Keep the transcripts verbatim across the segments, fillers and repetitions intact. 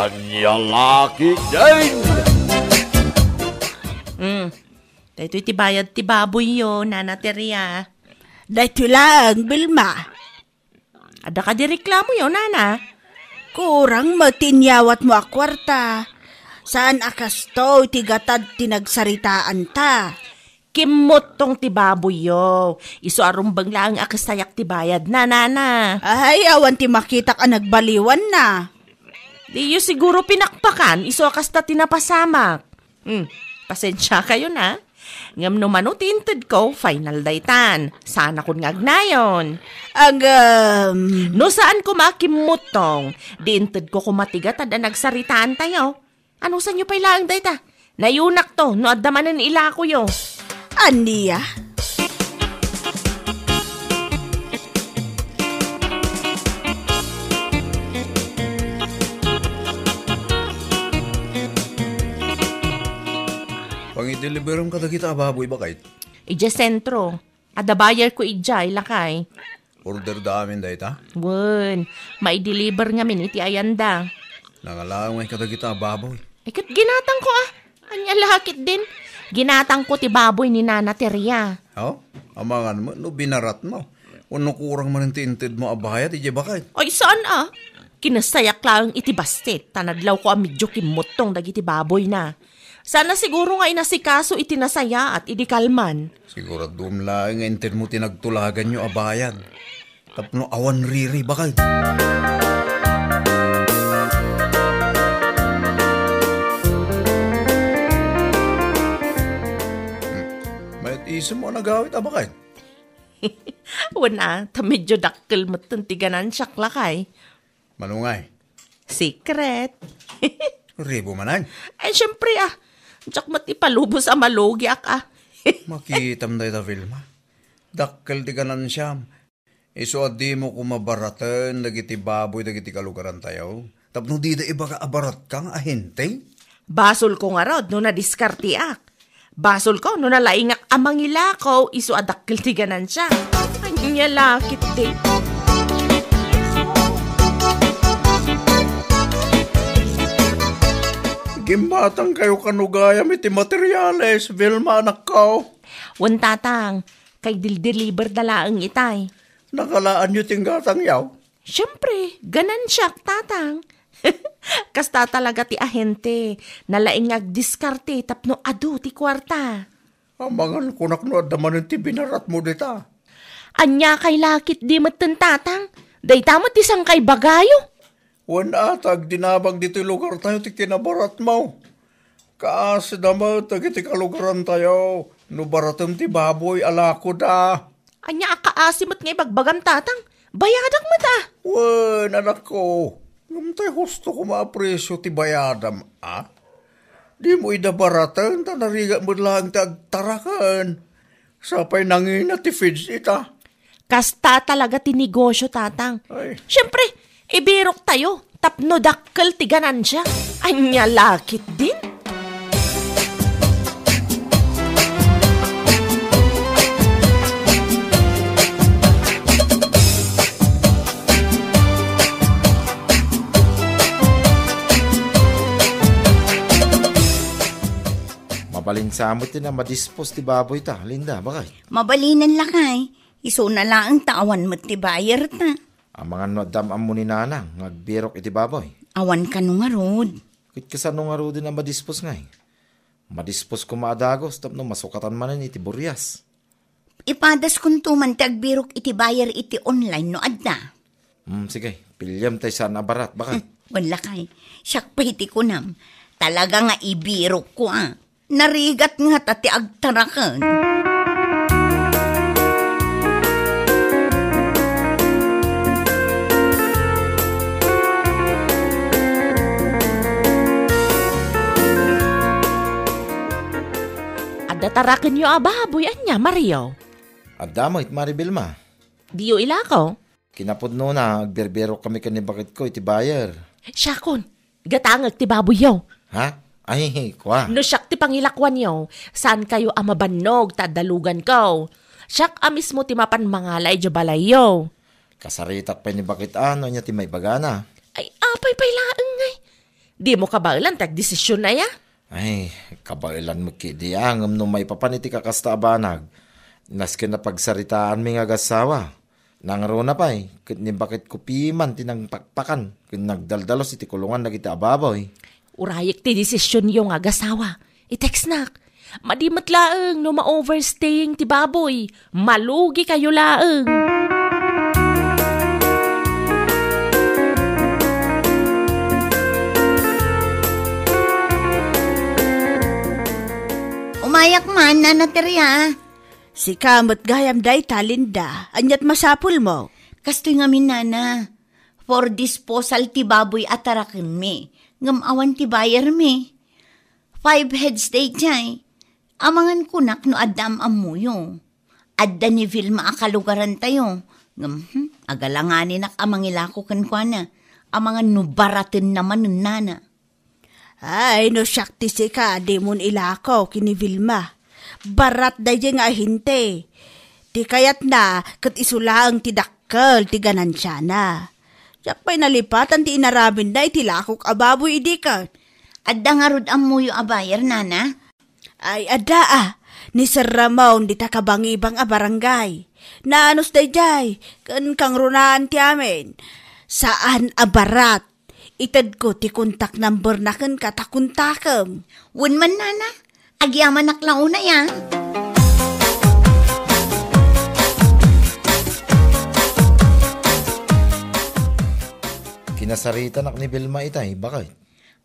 Ania la ketdin? Hmm. Daytoy ti bayad ti baboyyo, Nana Teria. Daytoy laeng, Vilma. Adda kadi reklamoyo, Nana? Kurang met ti inyawatmo a kuarta. Saan a kastoy ti gatad ti nagsaritaanta. Kimmuttong ti baboyyo. Isu a rumbeng laeng a kastayak ti bayadna, Nana. Ay, awan ti makitak a nagbaliwanna. Diyo siguro pinakpakan, isu a kasta ti napasamak. Hmm, pasensiakayon, a. Ngem no mano ti intedko, final daytan. Saanakon nga agnayon. Agam. No saan koma a kimmuttong, di intedko koma ti gatad a nagsaritaantayo. Anusanyo pay laeng dayta? Nayonakto no adda manen ilakoyo. Ania? Pangideliberem kadagita a baboy, baket? Idiay sentro. Adda bayarko idiay, lakay. Orderda amin dayta? Wen, maideliver ngamin iti ayanda. Nangalaw ngay kadagita a baboy. Ay, ket ginatangko, a. Ania la ketdin? Ginatangko ti baboy ni Nana Teria. Oh, amangan met no binaratmo. Wenno kurang manen ti intedmo a bayad idiay baket? Ay, saan, a. Kinastayak laeng iti bassit, ta nadlawko a medio kimmuttong dagiti baboyna. Saan a siguro nga inasikaso iti nasayaat idi kalman. Siguradom laeng nga intedmo ti nagtulaganyo a bayad. Tapno awan riri, baket. Hmm. Mayat isem mo a nagawid a baket? Wen a, ta medio dakkel metten ti ganansiak, lakay. Mano ngay? Secret. Ribo manen? Ay, siyempre, a. Diak met ipalubos a malugiak, a. Makitam dayta, Vilma. Dakkel ti ganansiam. Isu a dimo koma baraten dagiti baboy dagiti kalugarantayo. Tapno dida ibaga a baratka nga ahente? Basolko ngarud no nadiskarteak. Basolko no nalaingak a mangilako isu a dakkel ti ganansia. Ania la ketdi? Gimmatangkayo kano gayam iti materiales, Vilma, anakko. Wen, tatang, kay dildeliberda laeng itay. Nakalaanyo ti inggatangyo? Siempre, ganansiak, tatang. Kasta talaga ti ahente. Nalaing nga agdiskarte tapno adu ti kuarta. Amangan kunak no adda manen ti binaratmo dita. Ania kay la ketdi metten, tatang? Dayta met ti sangkaibagayo. Wen a, ta agdinamag ditoy lugartayo ti kinabaratmo. Kaasida met dagiti kalugarantayo no baratem ti baboy a lakoda. Ania a kaasi met nga ibagbagam, tatang? Bayadak met, a. Wen, anakko, ngem tay husto koma a presio ti bayadam, a? Dimo ida baraten ta narigat met laeng ti agtaraken. Sapay nangina ti feeds ita. Kasta talaga ti negosyo, tatang. Ay. Siyempre, ibiroktayo tapno dakkel ti ganansia. Ania la ketdin? Mabalin sa met ti madispos ti baboyta, Linda, baket? Mabalinen, lakay. Isuna laeng ta awan met ti bayarta. Amangan no adda am-ammo ni nanang nga agbirok iti baboy. Awan kano ngarud. Ket kasano ngaruden a madispos ngay? Madispos koma a dagus tapno masukatan manen iti burias. Ipadaskonto man ti agbirok iti bayar iti online no adda. Hmm, sige, piliem tay saan a barat, baket? Wen, lakay, siak pay ti kunam. Talaga nga ibirokko, a. Narigat ngata ti agtaraken. Adda tarakenyo a baboy, ania, Mario? Adda met, Mari Vilma. Diyo ilako? Kinapudnona, agbirbirok kami ken ni baketko iti bayar. Siakon, gatangek ti baboyyo. Ha? Ay, kua. No siak ti pangilakuanyo, saankayo a mabannog ta adda luganko. Siak a mismo ti mapan mangala idiay balayyo. Kasaritak pay ni baket a no ania ti maibagana. Ay, apay pay laeng ngay. Dimo kabaelan ti agdesision aya? Ay, kabaelan met ketdi a, ngem no maipapan iti kakasta a banag, nasken a pagsaritaanmi nga agassawa. Nangruna pay, ket ni baketko piman ti nangpakpakan ken nagdaldalos iti kulongan dagiti ababoy. Urayek ti desisionyo nga agassawa. I-textnak. Madi met laeng no ma-overstaying ti baboy. Malugikayo laeng. Umayak man, Nana Teria. Sika met gayam dayta, Linda. Aniat masapulmo? Kastoy ngamin, Nana. For disposal ti baboy a tarakenmi, ngem awan ti buyermi. Five heads daydiay. Amangan kunak no adda am-ammoyo. Adda ni Vilma a kalugarantayo. Ngem, hmm, agalanganinak a mangilako kenkuana. Amangan no baratenna manen, Nana. Ay, no siak ti sika, dimon ilako ken ni Vilma. Barat daydiay nga ahente. Ti kayatna, ket isu laeng ti dakkel ti ganansiana. Siak pay nalipatan ti inaramidna iti lakok a baboy idi ket. Adda ngarud ammoyo a buyer, Nana? Ay, adda a. Ni Sir Ramon dita kabangibang a barangay. Naanus daydiay, ken kangrunaan ti amin. Saan a barat. Itedko ti contact number na kenka ta kontakem. Wen man, Nana. Agyamanak la unay, a. Kinasaritanak ni Vilma itay, baket.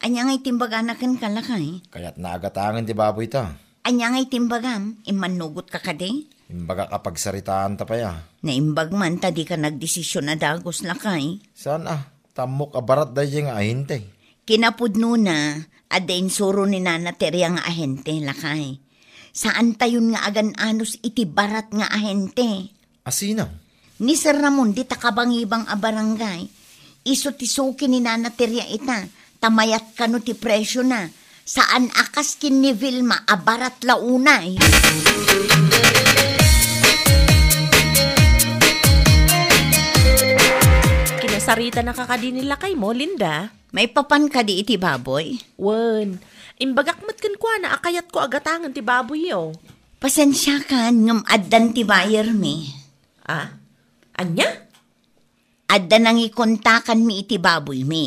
Ania nga itimbagana kenka, lakay? Kayatna a gatangen ti baboyta. Ania nga itimbagam? Immannugotka kadi? Imbagak a pagsaritaanta pay a. Naimbag man ta dika nagdesision a dagus, lakay. Saan a? Tammok a barat daydiay nga ahente. Kinapudnona, adda insuro ni Nana Teria nga ahente, lakay. Saantayon nga agan-anus iti barat nga ahente. A sino? Ni Sir Ramon dita kabangibang a barangay. Isu ti suki ni Nana Teria ita, ta mayat kano ti presiona. Saan a kas ken ni Vilma a barat la unay. Kinasaritanaka kadi ni lakaymo, Linda? Maipapan kadi iti baboy? Wen, imbagak met kenkuana a kayatko a gatangen ti baboyyo. Pasensiakan, ngem addan ti buyermi. A? Ania? Adda nangikontakanmi iti baboymi.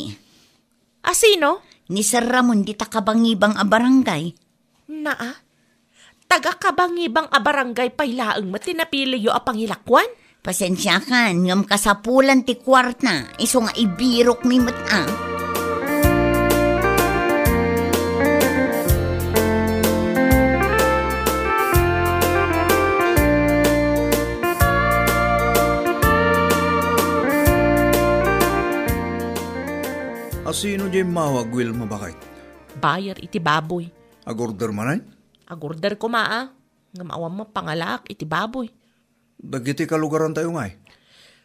A sino? Ni Sir Ramon dita kabangibang a barangay. Naa? Taga kabangibang a barangay pay laeng met ti napiliyo a pangilakuan? Pasensiakan, ngem kasapulan ti kuarta, isu nga ibirokmi met a. A sino diay immawag, Wilma, baket? Buyer iti baboy. Agorder manen? Agorder koma a. Ngem awan met pangalaak iti baboy. Dagiti kalugarantayo ngay?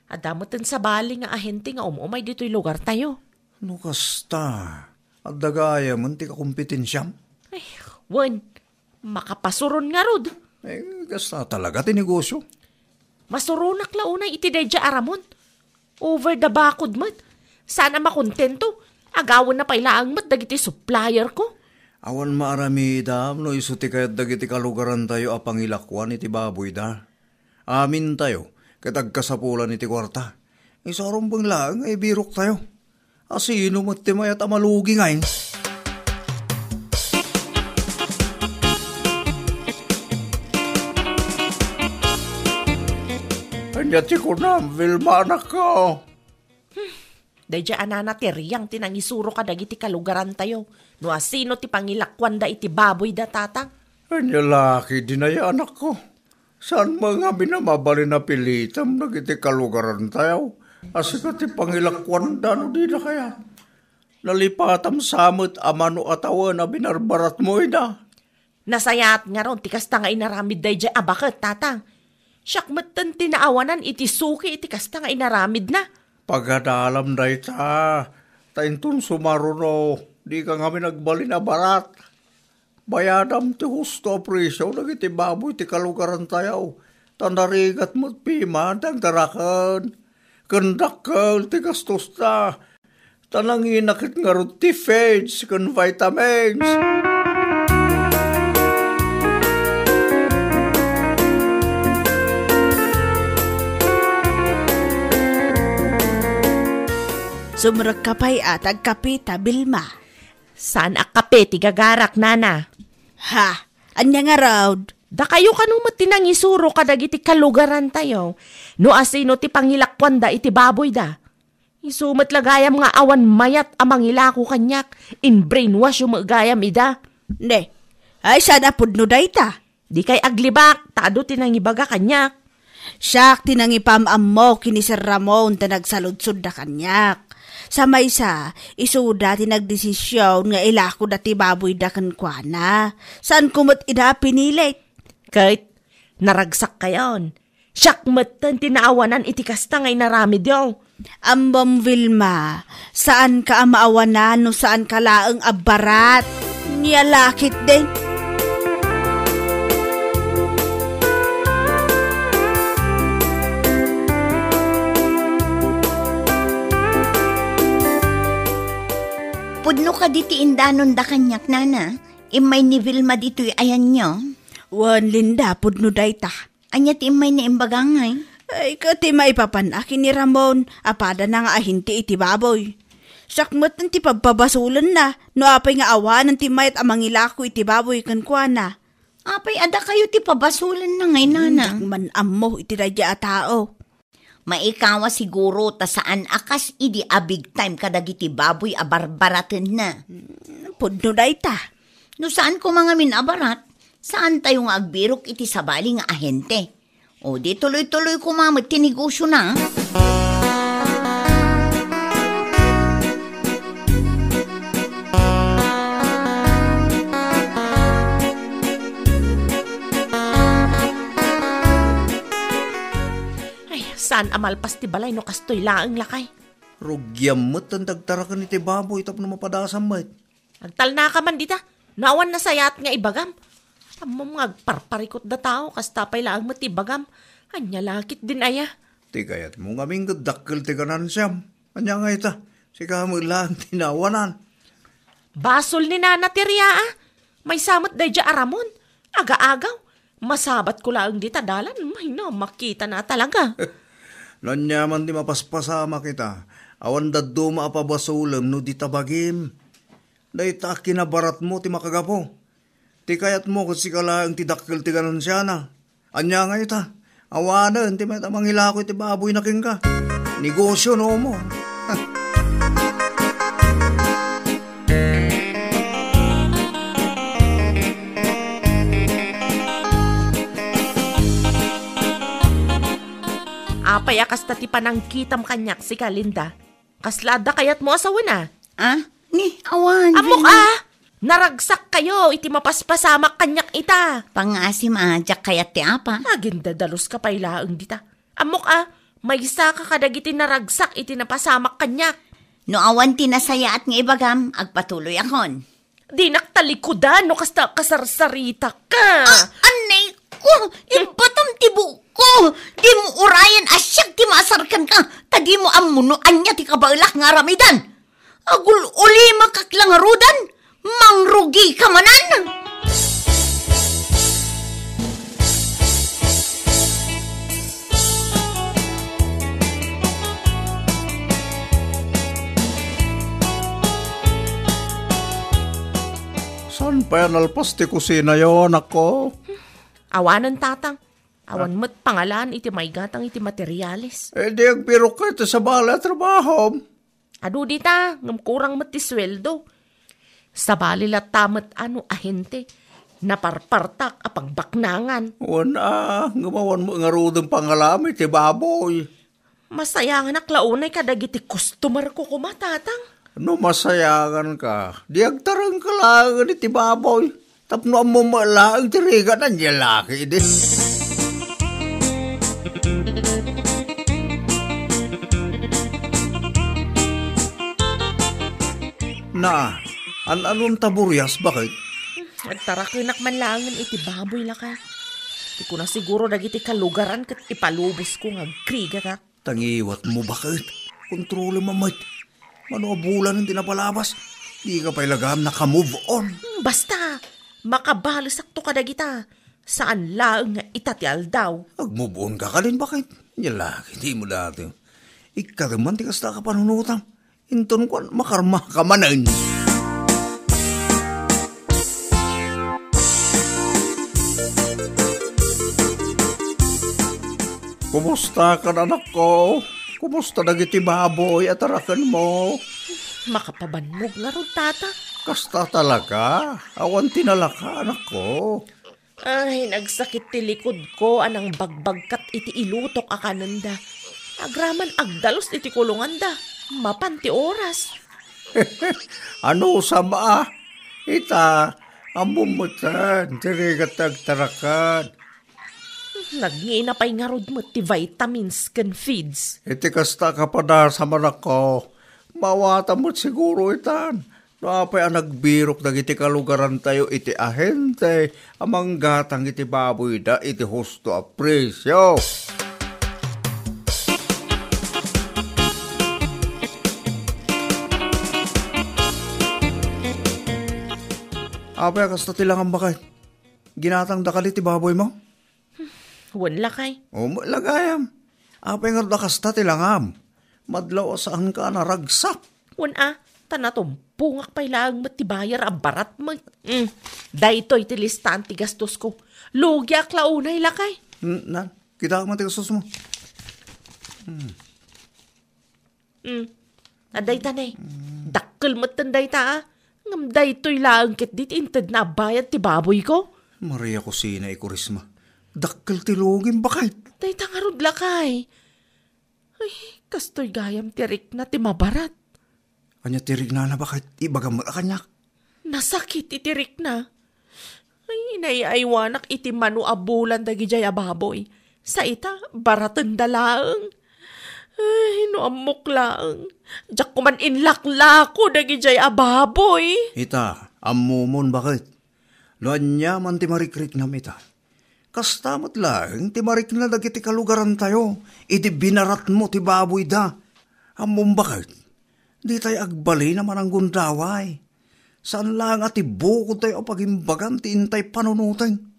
Adda metten sabali nga ahente nga um-umay ditoy lugartayo. No kasta, adda gayamen ti kakompetensiam? Ay, wen, makapasuron ngarud. Eh, kasta talaga ti negosyo. Masuronak la unay iti daydiay a Ramon. Over the bakod met. Saan a makontento. Agawenna pay laeng met dagiti supplier ko. Awan maaramidam no isu ti kayat dagiti kalugarantayo a pangilakuan iti baboyda. Amintayo ket agkasapulan iti kuarta. Isu a rumbeng laeng nga ibiroktayo. A sino met ti mayat a malugi ngay? Ania ti kunam, Vilma, anakko? Daydiay a Nana Teriang ti nangisuro kadagiti kalugarantayo no asino ti pangilakuanda iti baboyda, Tatang. Ania la ketdin aya, anakko? Saan met ngamin a mabalin a pilitem dagiti kalugarantayo a sika ti pangilakuanda no dida kayat? Nalipatam sa met a mano a tawen a binarbaratmo ida. Nasayaat ngarud ti kasta nga inaramid daydiay a baket, Tatang. Siak metten ti naawanan iti suki iti kasta nga inaramidna. Pagadalam dayta, ta inton sumaruno, dika ngamin agbalin a barat. Bayadam ti husto a presio dagiti baboy ti kalugarantayo, ta narigat met piman ti agdaraken. Ken dakkel ti gastosta, Ta nangina ket ngarud ti feeds ken vitamins. Sumrekka pay a ti agkape ta, Vilma. Saan a kape ti gagarak, nana? Ha? Ania ngarud? Dakayo kano met ti nangisuro kadagiti kalugarantayo no asino ti pangilakuanda iti baboyda. Isu met la gayam nga awan mayat a mangilaku kaniak, in-brainwash yo met gayam ida. Ne, ay, saan a pudno dayta? Dikay aglibak, ta adu ti nangibaga kaniak. Siak ti nangipam-ammo ken ni Sir Ramon ta nagsaludsodda kaniak. Sa maysa, isuda ti nagdesision nga ilakuda ti baboyda kenkuana. Saanko met ida a pinilit. Ket, naragsak kayon. Siak metten ti naawanan iti kasta nga inaramidyo. Ammom, Vilma, saanka a maawanan no saanka laeng a barat. Nia la ketdin. Pudno kadi ti indanonda kaniak, nana? Immay ni Vilma ditoy ayanyo? Wen, Linda, pudno dayta. Ania ti immay nga imbaga ngay? Ay, ket ti maipapan-ak ken ni Ramon, a padana nga ahente iti baboy. Siak met ti pabpabasolenna, no apay nga awanen ti mayat a mangilaku iti baboy kenkuana. Apay a dakayo ti pabasolenna ngay, nana? Diak man ammo iti daydiay a tao. Maikawa siguro ta saan a kas idi a big time kadagiti baboy a barbaratenna. Hmm, pudno dayta. No saan koma ngamin a barat, saantayo nga agbirok iti sabali nga ahente. O di tuloy-tuloy koma met ti negosiona. Ay, saan a malpas ti balay no kastoy laeng, lakay? Rugiam met ti agtaraken iti baboy tapno mapadasam met. Agtalnaka man dita, no awan nasayaat nga ibagam. Ammom nga agparparikutda tao, kasta pay laeng met ti ibagam. Ania la ketdin aya? Ti kayatmo ngamin ket dakkel ti ganansiam. Ania ngay ita? Sika met laeng ti naawanan. Basol ni Nana ti ria, a. Maysa met daydiay a Ramon. Aga-agaw. Masabatko laeng dita dalan. Ay, no, makitana talaga. No ania man ti mapaspasamak ita, awan dadduma a pabasolem no dita bagim. Dayta a kinabaratmo ti makagapu. Ti kayatmo ket sika laeng ti dakkel ti ganansiana. Ania ngay ita? Awanen ti mayat a mangilaku iti baboyna kenka. Negosio no mo. Apay a kasta ti panangkitam kaniak, sika, Linda? Kasla adda kayatmo a sawena? Ah? Ni, awan, Ammok, Vilma. Ah! Naragsak kayo iti mapaspasamak kaniak ita. Pangasim a, diak kayat ti apa. Agindadalus ka pay laeng dita. Ammok, ah, maysa ka kadagiti naragsak iti napasamak kaniak. No awan ti nasayaat nga ibagam, agpatuloyakon. Dinak talikudan no kasta kasarsarita ka. Ah, anay ko, ibatam ti buokko. Dimo urayen a siak ti maasar kenka, ta dimo ammo no ania ti kabaelak nga aramidan. Agul-ulimakak la ngaruden, mangrugika manen. Saan pay a nalpas ti kusinayo, anakko? Awanen, tatang. Awan Ah. met pangalaan iti maigatang iti materiales. Eh, di agbirok ka iti sabali a trabahom. Adu dita, ngem kurang met ti sueldo. Sabali latta met a no ahente, naparpartak a pagbaknangan. Wen a, ngem awan met ngaruden pangalam iti baboy. Masayanganak la unay kadagiti customer ko koma, tatang. No masayangan ka, di agtareng ka laeng iti baboy. Tapno ammom laeng ti rigat, ania la ketdi. Na, an-anon ta burias, baket? Agtarakenak man laengen iti baboy, laka. Ti kuna siguro dagiti kalugaran ket ipalubos ko nga agrigatak. Tangiwat mo, baket? Kontrolem met. Mano a bulan ti napalabas? Dika pay la gayam naka-move on. Hmm, basta, makabalesakto kadagita. Saan laeng nga ita ti aldaw. Ag-move on ka kadin, baket? Nya laki, dimo daytoy. Ikkatem man ti kasta a kapanunotam. Inton kuan, makarmaka manen. Kumusta kan, anakko? Kumusta dagiti baboy a tarakenmo? Makapabannog ngarud, tata. Kasta talaga. Awan ti nalaka, anakko. Ay, nagsakit ti likudko a nangbagbagkat iti ilutok a kanenda. Agraman agdalus iti kulonganda. Mapan ti oras. Anusam a? Ita, ammom metten ti rigat ti agtaraken. Nagngina pay ngarud met ti vitamins ken feeds. Iti kasta a kapadasam, anakko, maawatam met siguro itan. No apay a nagbirok dagiti kalugarantayo iti ahente a manggatang iti baboyda iti husto a presio. Apay a kasta ti langam, baket? Ginatangda kadi ti baboymo? Wen, lakay. O, met la gayam. Apay ngarud a kasta ti langam? Madlaw a saanka a naragsak. Wen a, ta natumpongak pay laeng met ti bayar a barat met. Mm, daytoy ti listaan ti gastosko. Lugiak la unay, lakay. Mm, na, kitak man ti gastosmo. Mm. Mm. Adda ita ne. Mm. Dakkel metten dayta, a. Ngem daytoy laeng ketdi ti intedna a bayad ti baboyko. Maria Cosina y Curisma. Dakkel ti lugim, baket. Dayta ngarud, lakay. Ay, kastoy gayam ti rikna ti mabarat. Ania ti riknana, baket? Ibagam met a kaniak. Nasakit iti rikna. Ay, inay-aywanak iti mano a bulan dagidiay a baboy. Sa ita, baratenda laeng. Ay, no ammok laeng. Diak koman inlaklako dagidiay a baboy. Ita, ammomon, baket? No ania man ti marikriknam ita, kasta met laeng ti marikna dagiti kalugarantayo idi binaratmo ti baboyda. Ammom, baket? Ditay agbalin a mananggundaway. Saan laeng a ti bukodtayo a pagimbagan ti intay panunoten.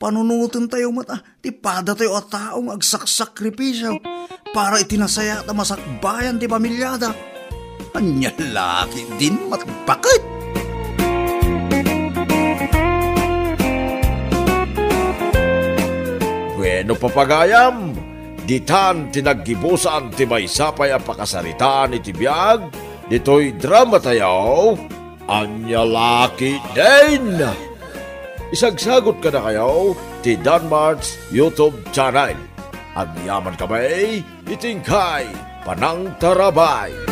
Panunotentayo met a ti padatayo a tao nga agsaksakripisio para iti nasayaat a masakbayan ti pamiliada. Ania la ketdin met, baket? Bueno, papagayam, ditan ti naggibusan ti maysa pay a pakasaritaan iti biag ditoy dramatayo. Ania la ketdin? Isagsagot kadakayo ti Danmart's YouTube channel. Agyamankami iti inkay panangtarabay.